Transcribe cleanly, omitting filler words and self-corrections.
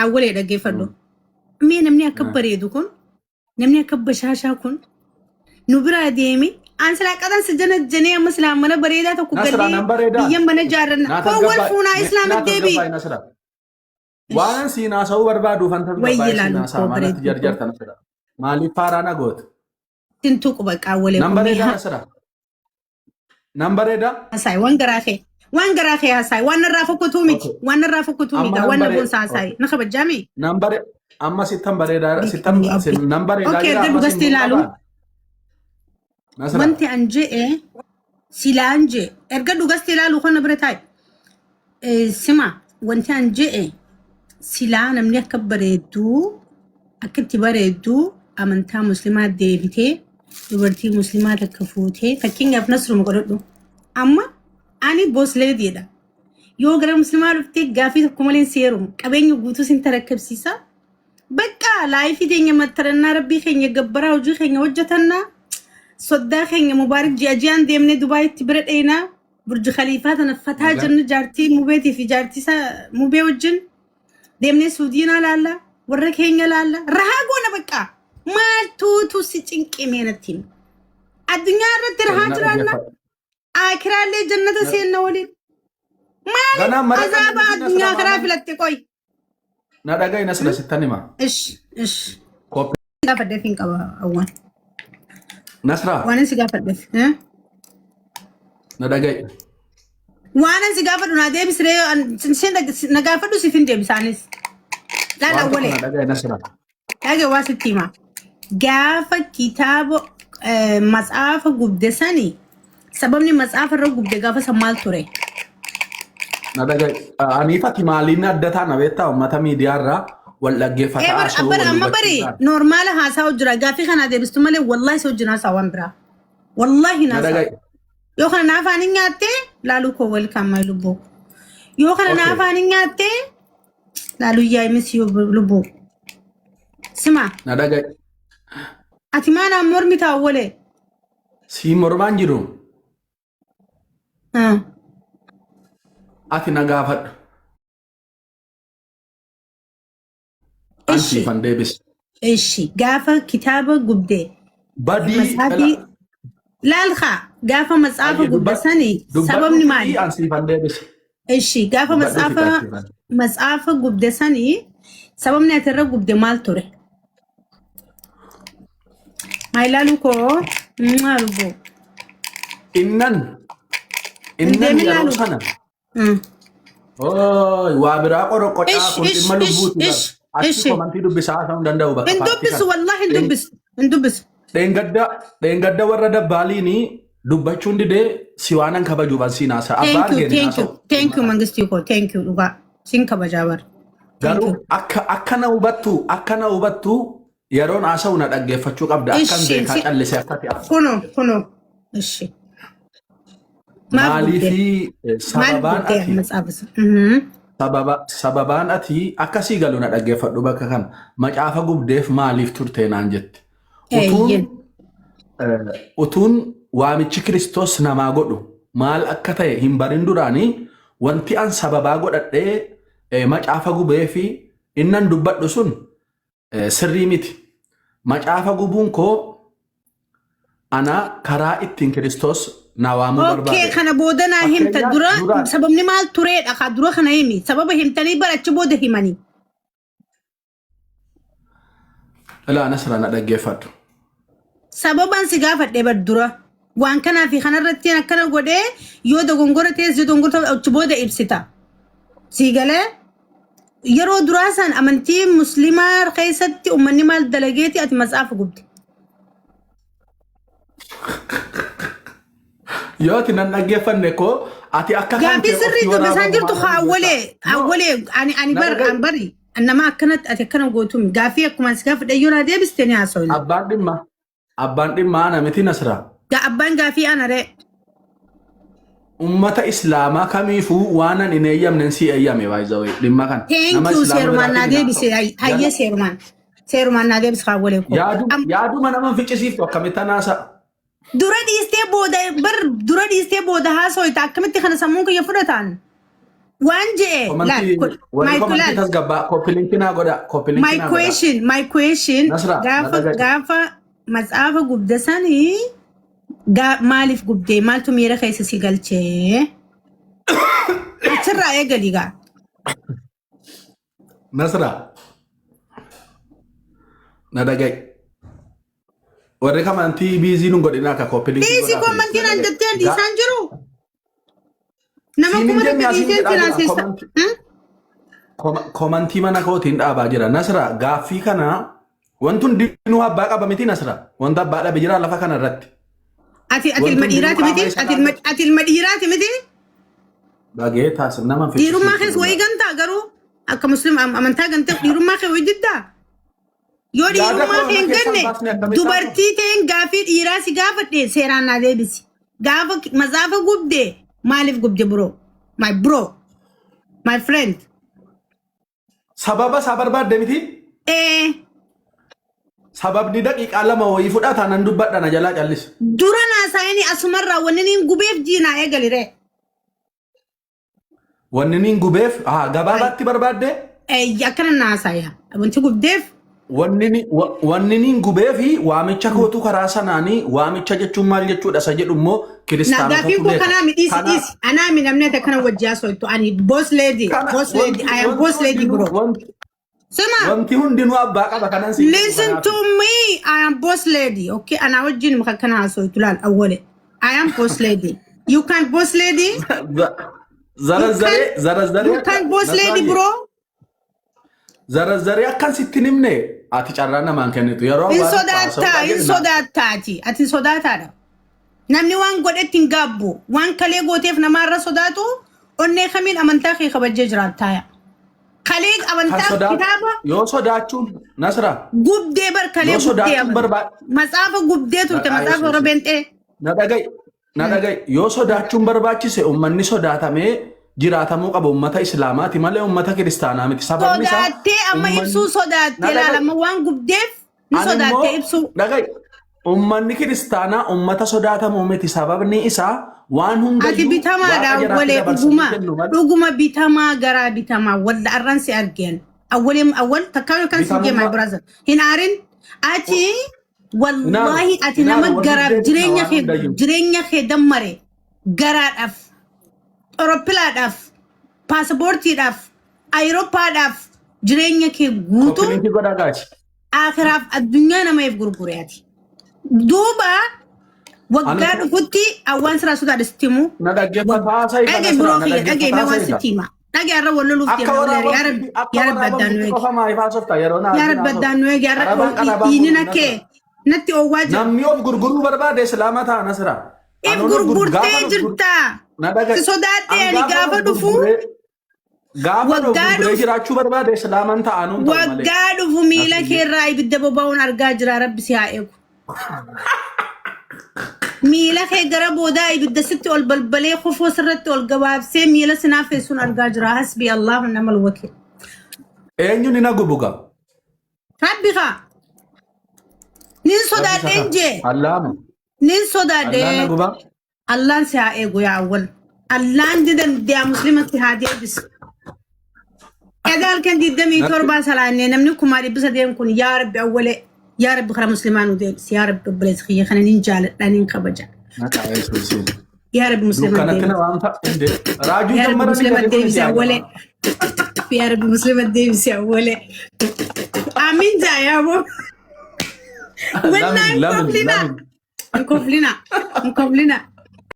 Awwalee dhaggeeffadhu. Mee namni akka bareedu kun, namni akka bashaashaa kun nu biraa deeme an silaa qaxan si jana janee amma silaa mana bareedaa tokko Nasra gallee nan bareedaa. biyya mana jaarranna. Naa Koo wal tasgabbaa'e. fuunaa Naa islaamatti deebi'i. tasgabbaa'e Nasra. Waan siin haasa'uu barbaadu fan Wayyi tasgabbaa'e siin ilaalu haasa'a koo maalatti bareedduu koo. jarjarta Nasra. Maaliif faaraa na goota? Sintuu quba qaawwalee Nan kun mee bareedaa Nasra. Nan bareedaa? haasa'i waan garaa kee waan garaa kee haasa'i waan narraa fokkotuu miti Okay. waan narraa fokkotuu Amma miti nan waan na baree. boonsa haasa'i Okay. na kabajaami. Nan bare amma sittan bareedaa sittan Beekamuu abbi. nan bareedaa Okay, jira erga amma dhugasti sin ilaalu qabaa. Nasra. wanti an je'e silaan je'e erga dhugasti ilaalu kana bira taa'i. Sima wanti an je'e silaa namni akka bareedduu akka itti bareedduu amantaa muslimaa deebitee dubartii muslimaa takka fuutee fakkeenyaaf nasruma godhadhu. Amma ani boosleediidha. Yoo gara muslimaa dhuftee gaafii tokko malee hin seerumu qabeenya guutuu sin tarakkabsiisa. Bakka laayifii teenya mattarannaa rabbii keenya gabbaraa hojii keenya hojjetannaa soddaa keenya mubaarik ji'a ji'aan deemnee Dubaayitti bira dheenaa Burj Khaliifaa tana fataa Nagaa. jennu jaartii mubeetii fi jaartii isaa mubee wajjin deemnee suudiinaa laalla warra keenya laalla rahaa goona bakka maaltuutu si cinqimee natti himi. Addunyaa irratti rahaa Na jiraanna dhaggeeffadhu. akiraallee jannata seenna waliin maaliif Ganaa mara azaaba kan addunyaa Nasra karaa maalan filatte qoy. na dhaga'i Nasra sittan hima. Ish ish. Kophee Gaafadheef hin qaba awwaan. Nasra Waan si gaafadheef. Eh? na dhaga'i. Waan si gaafadhu naa deebisiree na gaafadhu siif hin deebisaanis. Laala Waan tokko awwalee. na dhaga'i Nasra. Dhage waa sitti hima. Gaafa kitaaba matsaafa gubde sani sababni matsaafa irra gubde gaafa san maal ture? Na dhaga'i. Aniif ati maaliin adda taana beektaa uummata miidiyaa irraa wal dhaggeeffataa Ebar haasa'uu abbar wal amma bari hubachiisaa. normaala haasaa jira gaafii kana deebistu malee wallahi isa wajjin haasaa waan biraa. Wallahi Na naasaa. dhaga'i. Yoo kana na afaan hin nyaatte laaluu koo welcome my lubbuu. Yoo kana na Okay. afaan hin nyaatte laaluu yaa'ii misi lubbuu. Sima Na dhaga'i. ati maa naan mormita awwalee? Sii mormaan jiru. Ah. Ati na gaafadhu. An Ishi. siifan deebisa. Ishi gaafa kitaaba gubde Badii matsaafi laal kaa gaafa matsaafa Ayyee, gubde sani dubbadhu sababni maali? fixii an siifan deebisa. Ishi gaafa Dubbadhu matsaafa fixii an siifan. matsaafa gubde sani sababni ati irra gubde maal ture? Maa ilaaluu koo maal boo? Innan Hin innan deemin yeroo laalu. sana Ooy, waa biraa qoroqocaa Ish kun ish dhimma ish lubbuuti bar. ish Achi ishi. komantii dubbisaa haasa'uu hin danda'u bakka Hin paartii dubbisu kana. wallahi hin dubbisu hin dubbisu. Dheengadda dheengadda warra dabbaaliini dubbachuun didee si waanan kabajuuf an siin haasa'a. Abbaa Thank you argeen hin thank you haasa'u. thank you mangistii koo thank you dhugaa sin kabajaa bar. Thank Garuu you. akka akka na hubattu akka na hubattu yeroon haasa'u na dhaggeeffachuu qabda. Akkan Ishi beekaa si callisee akka ati kuno kuno ishi. Maaf gubdee? Maaliifi Maal sababaan gubdee ati matsaafisa? sababa sababaan ati akkasii galu na dhaggeeffadhu bakka kana macaafa gubdeef maaliif turte naan jette. Utuun Eeyyen. utuun waamichi Kiristoos namaa godhu maal akka ta'e hin barin duraanii wanti an sababaa godhadhee macaafa gubee fi innan dubbadhu sun Sirrii miti. Macaafa gubuun koo ana karaa ittiin Kiristoos na waamuu Okay, barbaade. kana booda naa himta Fakkeenyaaf dura duraan sababni maal tureedha ka dura kana himi sababa himtanii bara achi booda himanii. Ilaa Nasra na dhaggeeffadhu. Sababaan si gaafadhe bar dura waan kanaa fi kanarratti akkana godhee yoo dogongora ta'es yoo dogongora ta'e achi booda ibsita. Sii galee yeroo duraa san amantii musliimaa keessatti uummanni maal dalageeti ati matsaafa gubde. Yoo ati nan dhaggeeffanne koo ati akka kan Gaaffii kee sirrii ofii dubbisaan waraabamu jirtu maal nan awwalee dubbisa? No, awwalee ani ani na bar dhaga'i. an bari nama akkanatti ati akkana gootum gaaffii akkuma si gaafadhe yoo naa deebiste ni haasofna. Abbaan dhimma abbaan dhimma ana miti Nasra. Abbaan gaaffii ana ree. Ummata Islaamaa kamiifuu waan an hin eeyyamnen sii eeyyame by the way dhimma kana. Thank Nama you Islaama seerumaan naa biraatiin hin deebise haasa'u. hayyee Jala seerumaan seerumaan naa deebise kaawwalee koo. yaaduma yaaduma nama hin ficcisiiftu akkamitti haasa'a. Dura dhiistee booda bar dura dhiistee booda haasooyta akkamitti kana sammuun kiyya fudhataan. Waan je'e laal Komantii warri my komantii laal tasgabbaa copy link naa godha copy link my naa godha. question my question Nasra na gaafa dhaga'i. gaafa matsaafa gubde sanii maaliif gubdee maaltu miira keessa si galchee achirraa eegali gaa. Nasra na dhaga'i. Warri kamantii busy nun godhina akka copy link Dhiisi godhaa please na komantiin an dhaga'i. jettee dhiisaan jiru. Nama Siin hin kuma jenne takka asiin dhiiseen jedhaa silaa jira seessa. komantii. Komantii mana kootiin dhaabaa jira. Nasra gaaffii kana wanti hundinuu abbaa qaba miti Nasra. Wanta abbaa dhabe jira lafa kana irratti. Ati Wanti ilma hundinuu dhiiraati qaama miti? isa Ati ilma laallatu. ati ilma dhiiraati miti? Dhagee taas nama Dhiirummaa fichisiisu keessa wayii dhugaa. gantaa garuu akka muslim amantaa gantee dhiirummaa kee wayii diddaa? Yoo Yaada dhiirummaa koo kee mana hin keessaan ganne baasne akkamitti haasa'u? dubartii ta'een gaafii dhiiraa si gaafadhe seeraan naa deebisi. Gaafa mazaafa gubde maaliif gubde bro? My bro, my friend. Sababa isaa barbaadde miti? Ee Sababni daqiiqaa 2 wayii fudhata nan dubbadha na jalaa callisi. Dura naasaayini asumarraa wanni niin gubeef jiinaa eegali ree. Wanni niin gubeef gabaabaatti barbaadde? Akkana naasaya. Wanti gubdeef Wanni niin gubeefi waamicha kootu karaa sanaanii waamicha jechuun maal jechuudha isa jedhu immoo na kiristaanotatu gaafiin koo beeka. kanaa mi dhiisi Kana dhiisi. Anaa mi namni ati akkana wajji haasoftu ani boss lady kana boss lady wanti I am wanti boss lady hundinuu bro. wanti Sima wanti hundinuu abbaa qaba kanan siin jedhu listen kanaafi. to me I am boss lady okay anaa wajjin maka kana haasoftu laal awwale I am boss lady. You can boss lady? You can Zarazzaree zarazzaree you akka can boss lady Nasraayye bro? zarazzaree akkan sitti hin himne ati carraa namaan kennitu yeroo Hin waa tokko haasa'uudhaa sodaattaa, hin jenna. sodaattaati. Ati hin sodaataadha. Namni waan godhetti hin gaabbu. Waan kalee gooteef namaarra sodaatu onnee kamiin amantaa kee kabajjee jiraattaaya. Kalee Kan amantaa sodaatu kitaaba yoo sodaachuun Nasra gubdee bar kalee yoo gubdee sodaachuun amantaa. barbaad Matsaafa gubdee turte maqaa matsaafa warra Yesuusin. beenxee. Na dhaga'i na dhaga'i yoo sodaachuun barbaachise uummanni sodaatamee jiraatamuu qaba uummata islaamaati malee uummata kiristaanaa miti. Sababni isaa Sodaattee amma uummanni ibsuu na sodaattee dhaga'i. laala amma waan gubdeef ni Ani sodaattee immoo ibsuu. dhaga'i ummanni kiristaanaa ummata sodaatamuu miti sababni isaa waan Ati hundayyuu bitamaadha waaqa jaraatti awwalee dabarsanii dhuguma kennu malee dhuguma bitamaa garaa bitamaa walla arran si argeen awwalee awwal takkaa yookaan si argee my bitamummaa brother hin aarin ati hinaaru wallaahi ati hinaaru nama wanni garaaf deebisna jireenya waan kee hundayyuu jireenya kee dammare garaadhaaf xoropilaadhaaf paaspoortiidhaaf ayiroopaadhaaf jireenya kee guutuu copy link godhaa guys. Akiraaf addunyaa nama if gurgure ati. Duuba waggaa Ani dhufutti awwaan siraa sodaadha sitti himu. na dhaggeeffataa haasa'ii Dhage kana biroo siraa na kiyya dhage dhaggeeffataa mee waan haasa'ii sitti hima. Dhage har'a wal loluuf Akka deemna wal yaa rabbi waraabamtutti akka yaa rabbi addaan nu waraabamtutti eegi. qofa maaliif haasofta yeroo na Yaa wajjin rabbi haasofta. addaan nu eegi har'a Qarabaan qarabaan dhiinina gurguru kee Nasra. natti oowwaa jira. Namni of gurguruu barbaade islaama ta'a Nasra. If Anuun of gurguree gurgurtee gaafa of gur jirta. na dhaga'i. Si sodaadhe An ani gaafa gaafa of dhufu gurguree gaafa of waggaa gurguree dhufu jiraachuu barbaade islaaman ta'a anuun ta'u malee. waggaa dhufu miila Nasriyyee. keerraa ibidda boba'uun argaa jira rabbi si haa eegu. Miila kee gara boodaa ibidda sitti ol balbalee kofoo sirratti ol gabaabsee miila sinaa feessuun argaa jira. Hasbii Allahu namal wakiil. Eenyuun hin hagubuga? Rabbi kaa. Nin Rabbi isa sodaadheen kaa. jee. Allaama. Nin Allaan sodaadhee. na gubaa. Allaan si haa eegu yaa awwal. Allaan di dandeeya muslimatti haa deebisu. Egaa halkan digdamii Natti torbaa salaannee namni kumaa dhibba sadeen kun yaa rabbi awwalee yaa rabbi karaa muslimaa nu deebisi yaa rabbi obboleessa kiyya kana nin jaaladha nin kabaja. maqaa Yesuusiin. Yaa rabbi muslima Dukkanatti na deebisi. waamta. Inde. Raajuu Yaa rabbi jammaranii muslima jarri kun deebisi si awwalee. ajaba. Yaa rabbi muslima deebisi awwalee. Amiin jaa yaa boo. Wallaahi Lamin lamin koflina. lamin. Hin koflina. Hin koflina.